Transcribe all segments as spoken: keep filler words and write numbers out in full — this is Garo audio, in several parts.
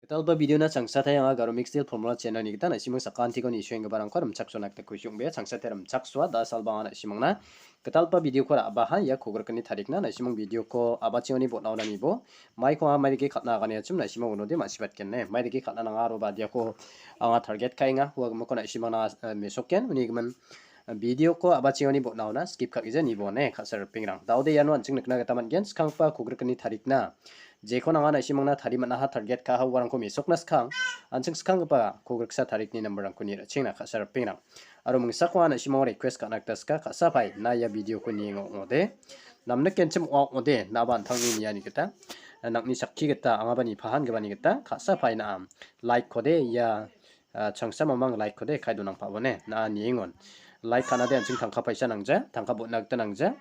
Gitalgipa video-na changsatai anga Garo Mix Deal Formula channel-ni gita na·simang sakantiko nisoenggiparangko rimchaksoana gita kusi ong·bea. Changsatai rimchaksoa, da·salba anga na·simangna gitalgipa video-ko ra·baha ia kogrikni tarikna na·simang video-ko a·bachengoni botnaona nibo maiko anga maidake kal·na aganiachim na·simang unode ma·sibatgenne. Maidake kal·na nanga aro badiako anga target ka·enga. Ua gimikko na·simangna, eh, mesokgen. Uni gimin, eh, video-ko a·bachengoni botnaona skip ka·gija nibone ka·sal ripengrang. Da·ode iano an·ching nikna gita man·gen, skanggipa kogrikni tarikna. Jekon anga na·simangna tarimanaha target ka·aha uarangko mesokna skang, an·ching skanggipa kogriksa tarikni number-rangko nirachengna ka·sal ripengrang. Aro mingsako anga na·simango request ka·na gita ska, ka·sapai na ia video-ko nienga ong·ode. Namnikgenchim ong·a ong·ode, naba an·tangni niani gita, nang·ni sakki gita, angaba nipahangibani gita, ka·sapai na·am. Like-kode ia, ah, changsa mamang like-kode kai donangpabone, na niengon. Like ka·nade an·ching tangka paisa nangja, tangka botna gita nangja,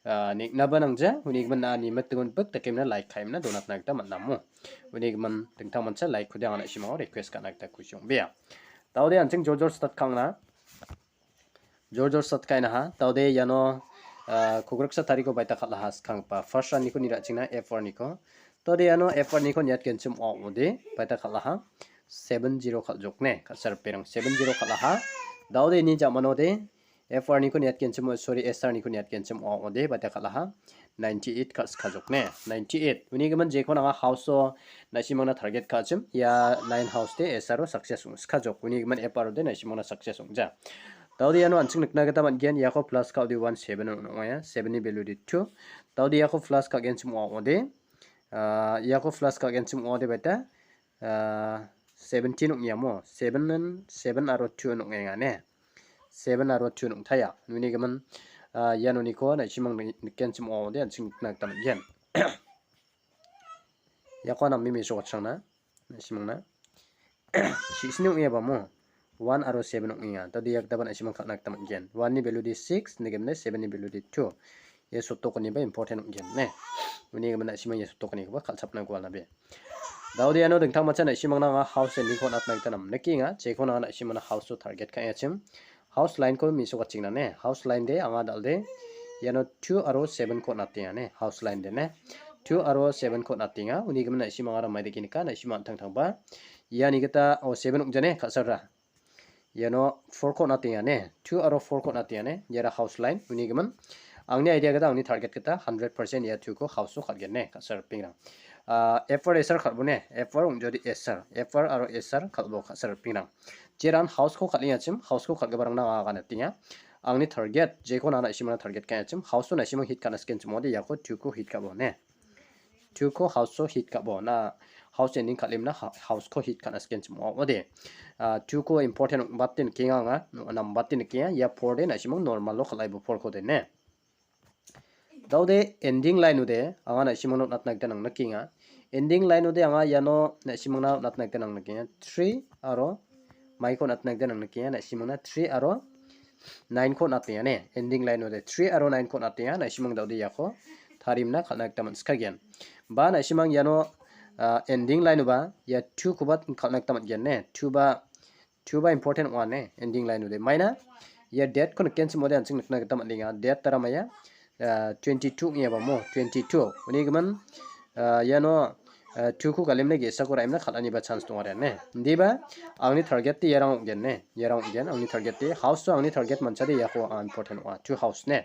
ah, neng·naba nangja, uni gimin na nimit dingon bik dakemna like ka·emna donatna gita man·amo. Uni gimin dingtang mancha like-kode anga na·simango request ka·na gita kusi ong·bea. Da·ode an·ching jor jor start ka·angna. Jor jor start ka·enaha. Da·ode iano, ah, kogriksa tariko baita kal·aha skanggipa. First round-niko nirachengna F R-niko. Da·ode iano F R-niko niatgenchim ong·ode baita kal·aha. Seven zero kal·jokne, ka·sal ripengrang seven zero kal·aha. Da·ode ini jamanode F R-niko niatgenchim, sorry, S R-niko niatgenchim ong·ode baita kal·aha. Ninety-eight ka·, skajokne. Ninety-eight. Uni gimin jekon anga house-o na·simangna target ka·achim. Ia nine house-de S R-o success ong·skajok. Uni gimin F R-ode na·simangna success ong·ja. Da·ode iano an·ching nikna gita man·gen. Iako plus ka·ode one seven ong·ong·aia. Seven-ni value-de two. Da·ode iako plus ka·genchim ong·ode. Ah, iako plus ka·genchim ong·ode baita. Ah, seventeen ong·iamo. Seven-in, seven aro two-in ong·enga ne. Seven aro two-in ong·taia. Uni gimin, ah, ia noniko na·simang nik-, nikgenchim ong·ode an·ching nikna gita man·gen. Iako name meso gatchangna, na·simangna. Sixteen ong·e bamo, one aro seven ong·enga. Da·ode ia gitaban na·simang kal·na gita man·gen. One-ni value-de six, ine gemne seven-ni value-de two. Ia sotokoniba important ong·gen, ne. Uni gimin na·simang ia sotokonikoba kal·chapna gualnabe. Da·ode iano dingtang mancha na·simangna anga house ending-ko on·atna gita namnikenga. Jekon anga na·simangna house-o target ka·engachim. House line-ko mesokachingna ne. House line-de anga dal·de iano two aro seven-ko on·atenga ne. House line-de ne. Two aro seven-ko on·atenga. Uni gimin na·simangara maidake nika, na·simang an·tangtangba. Iani gita, o, seven ong·jane, ka·sara. Iano four-ko on·atenga ne. Two aro four-ko on·atenga ne. Iara house line. Uni gimin. Angni idea gita, angni target gita hundred percent ia two-ko house-o kal·gen ne. Ka·sal ripengrang. Ah, F R S R kal·bo ne. F R ong·jode S R. F R aro S R kal·bo ka·sal ripengrang. Jeran house-ko kal·engachim, house-ko kal·giparangna anga ganatenga. Angni target, jekon anga na·simangna target ka·engachim, house-o na·simang hit ka·na sikenchim ong·ode iako two-ko hit ka·bo ne. Two-ko house-o hit ka·bo. Na house ending kal·emna ha-, house-ko hit ka·na sikenchim ong·ode. Ah, two-ko important ong·bate nikenga anga, nambate nikenga. Ia four-de na·simang normal-o kal·aibo four-kode ne. Da·ode ending line-ode anga na·simangna on·atna gita nangnikenga. Ending line-ode anga iano na·simangna on·atna gita nangnikenga. Three aro maiko on·atna gita nangnikenga. Na·simangna three aro nine-ko on·atenga ne. Ending line-ode three aro nine-ko on·atenga. Na·simang da·ode iako tarimna kal·na gita man·sikagen. Ba na·simang iano, ah, ending line-oba ia two-koba kal·na gita man·gen ne. Two-ba Two-ba important ong·a ne, ending line-ode. Maina ia date-ko nikenchim ong·ode an·ching nikna gita man·enga. Date tara maia, ah, twenty-two ong·e bamo, twenty-two. Uni gimin, ah, iano, ah, two-ko galimna ge·sako ra·emna kal·aniba chance dongare ne. Indiba angni target-de iarang ong·gen ne. Iarang ong·gen angni target-de. House-o angni target manchade iako anga important ong·a. Two house ne.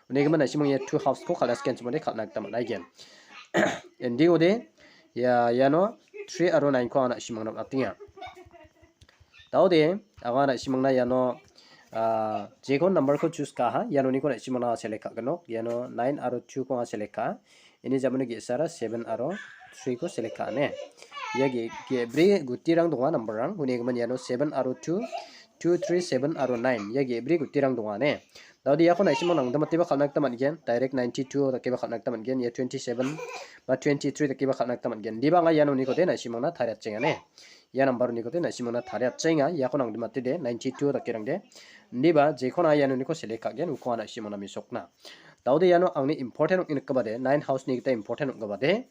Uni gimin na·simang ia two house-ko kal·na sikenchim ong·ode kal·na gita man·aigen. Ending-ode ia, iano three aro nine-ko anga na·simangna on·atenga. Da·ode, anga na·simangna iano, ah, jekon number-ko choose ka·aha. Ianoniko na·simangna select ka·ginok. Iano nine aro two-ko anga select ka·a. Ini jamano ge·sara seven aro three-ko select ka·ane. Ia ge-, ge·bri gutirang donga number-rang. Uni gimin iano seven aro two, two, three, seven aro nine. Ia ge·bri gutirang donga ne. Da·ode iako na·simang nangdimateba kal·na gita man·gen. Direct ninety-two dakeba kal·na gita man·gen. Ia twenty-seven ba twenty-three dakeba kal·na gita man·gen. Indiba anga ianoniko de na·simangna tariatjengane. Ia number-oniko de na·simangna tariatjaenga. Iako nangdimatede ninety-two dakerangde. Indiba jekon anga ianoniko select ka·gen, uko anga na·simangna mesokna. Da·ode iano angni important ong·e nikgipade, nine house-ni gita important ong·gipade.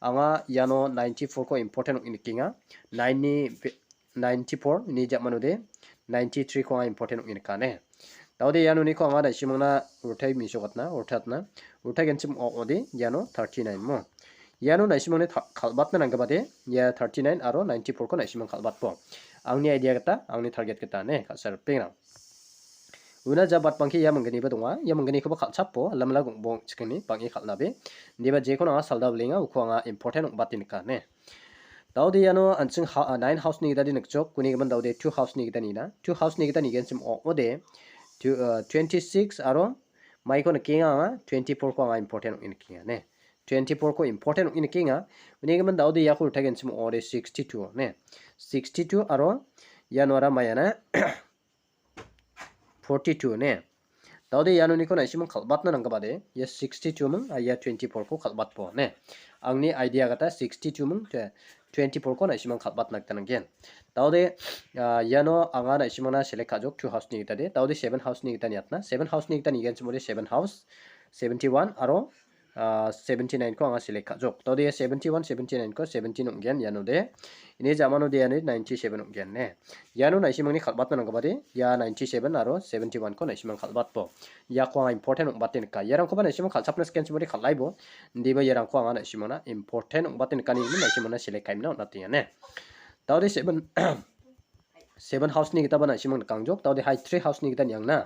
Anga iano ninety-four-ko important ong·e nikenga. Nine-ni ve-, ninety-four-ni jamanode ninety-three-ko anga important ong·e nikane. Da·ode ianoniko anga na·simangna rultai mesokatna, rultatna. Rultai genchim ong·ode iano thirty-nine mo. Iano na·simangni ta-, kal·batna nanggipade, ia thirty-nine aro ninety-four-ko na·simang kal·batbo. Angni idea gita, angni target gita ine, ka·sal ripengrang. Una ja batbangke ia minggnikoba donga. Ia minggnikoba kal·chapo, alamala gongbong chikingni bang·e kal·nabe. Indiba jekon anga salda bilenga, uko anga important ong·bate nika ine. Daode iano an·ching ha-, a, nine house-ni gitade nikjok, uni gimin daode two house-ni gita nina. Two house-ni gita nigenchim ong·ode, two, a, twenty-six aro maiko nikenga anga, twenty-four-ko anga important ong·e nikenga ine. Twenty-four-ko important ong·e nikenga. Uni gimin daode iako rutagenchim ong·ode sixty-two ine. Sixty-two aro ianora maiana forty-two ine. Daode ianoniko na·simang kal·batna nanggipade, ia sixty-two ming, a, ia twenty-four-ko kal·batbo ine. Angni idea gita sixty-two ming, twe-, twenty-four-ko na·simang kal·batna gita nanggen. Daode, a, iano anga na·simangna select ka·jok two house-ni gitade. Daode seven house-ni gita niatna. Seven house-ni gita nigenchimode seven house, seventy-one aro, a, seventy-nine-ko anga select ka·jok. Daode seventy-one, seventy-nine-ko seventy ong·gen ianode. Ini jamanode iani ninety-seven ong·gen ine. Iano na·simangni kal·batna nanggipade, ia ninety-seven aro seventy-one-ko na·simang kal·batbo. Iako anga important ong·bate nika. Iarangkoba na·simang kal·chapna sikenchimode kal·aibo. Indiba iarangko anga na·simangna important ong·bate nikani gimin na·simangna select ka·emna on·atenga ine. Daode seven, seven house-ni gitaba na·simang nikangjok. Daode hai three house-ni gita niangna.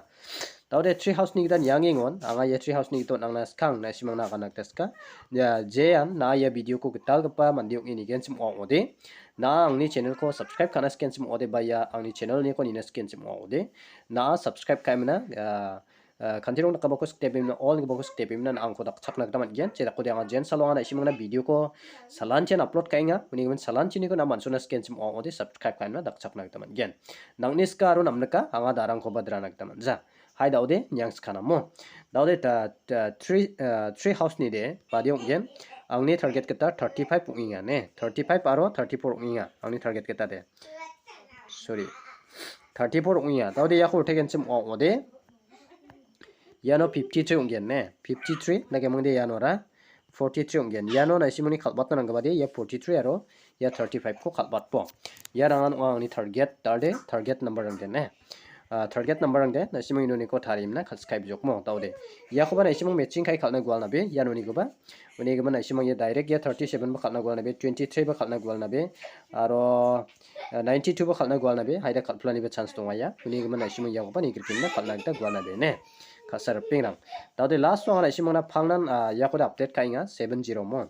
Daode three house-ni gita niangengon. Anga ia three house-ni gita on·angna skang na·simangna agana gita ska. Ia, jean na ia video-ko gitalgipa mande ong·e nigenchim ong·ode. Na angni channel-ko subscribe ka·na sikenchim ong·ode ba ia angni channel-niko nina sikenchim ong·ode. Na subscribe ka·emna, a, a, kantirong dakgipako sikdepemna, all gipako sikdepemna na angko dakchakna gita man·gen. Jedakode anga jean salonga na·simangna video-ko salanchian upload ka·enga. Uni gimin salanchiniko na mansona sikenchim ong·ode subscribe ka·emna dakchakna gita man·gen. Nangni sika aro namnika anga darangkoba drana gita man·ja. Hai daode niang sikanamo. Daode ta, ta, three, a, three house-ni de bade ong·gen. Angni target gita thirty-five ong·enga ine. Thirty-five aro thirty-four ong·enga. Angni target gita de. Sorry. Thirty-four ong·enga. Daode iako rutagenchim ong·ode. Iano fifty-three ong·gen ine. Fifty-three, nagemangde ianora forty-three ong·gen. Iano na·simangni kal·batna nanggipade, ia forty-three aro ia thirty-five-ko kal·batbo. Iarangan ong·a angni target, daode target number-rangde ine. A, target number-rangde, na·simang inoniko tarimna kal·, skaibjokmo, daode. Iakoba na·simang matching ka·e kal·na gualnabe, ianonikoba. Uni gimin na·simang ia direct ia thirty-seven-ba kal·na gualnabe, twenty-three-ba kal·na gualnabe, aro, a, ninety-two-ba kal·na gualnabe, haida kal·planiba chance donga ia. Uni gimin na·simang iakoba nigrikimna kal·na gita gualnabe ine. Ka·sal ripengrang. Daode last-o anga na·simangna pangnan, a, iakode update ka·enga, seven zero mo.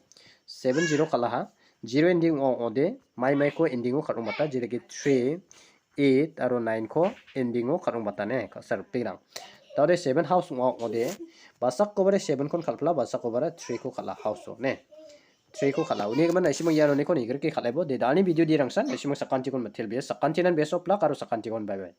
Seven zero kal·aha. Zero ending ong·ode, mai maiko ending-o kal·rongbata, jedake three, eight aro nine-ko ending-o kal·rongbata ine, ka·sal ripengrang. Daode seven house ong·a ong·ode, basakobare seven-kon kal·pla, basakobare three-ko kal·a house-o ine. Three-ko kal·a. Uni gimin na·simang ianoniko nigrike kal·aibo. De, da·alni video de rangsan, na·simang sakantikon mitelbea. Sakantinan best of luck aro sakantikon bye bye.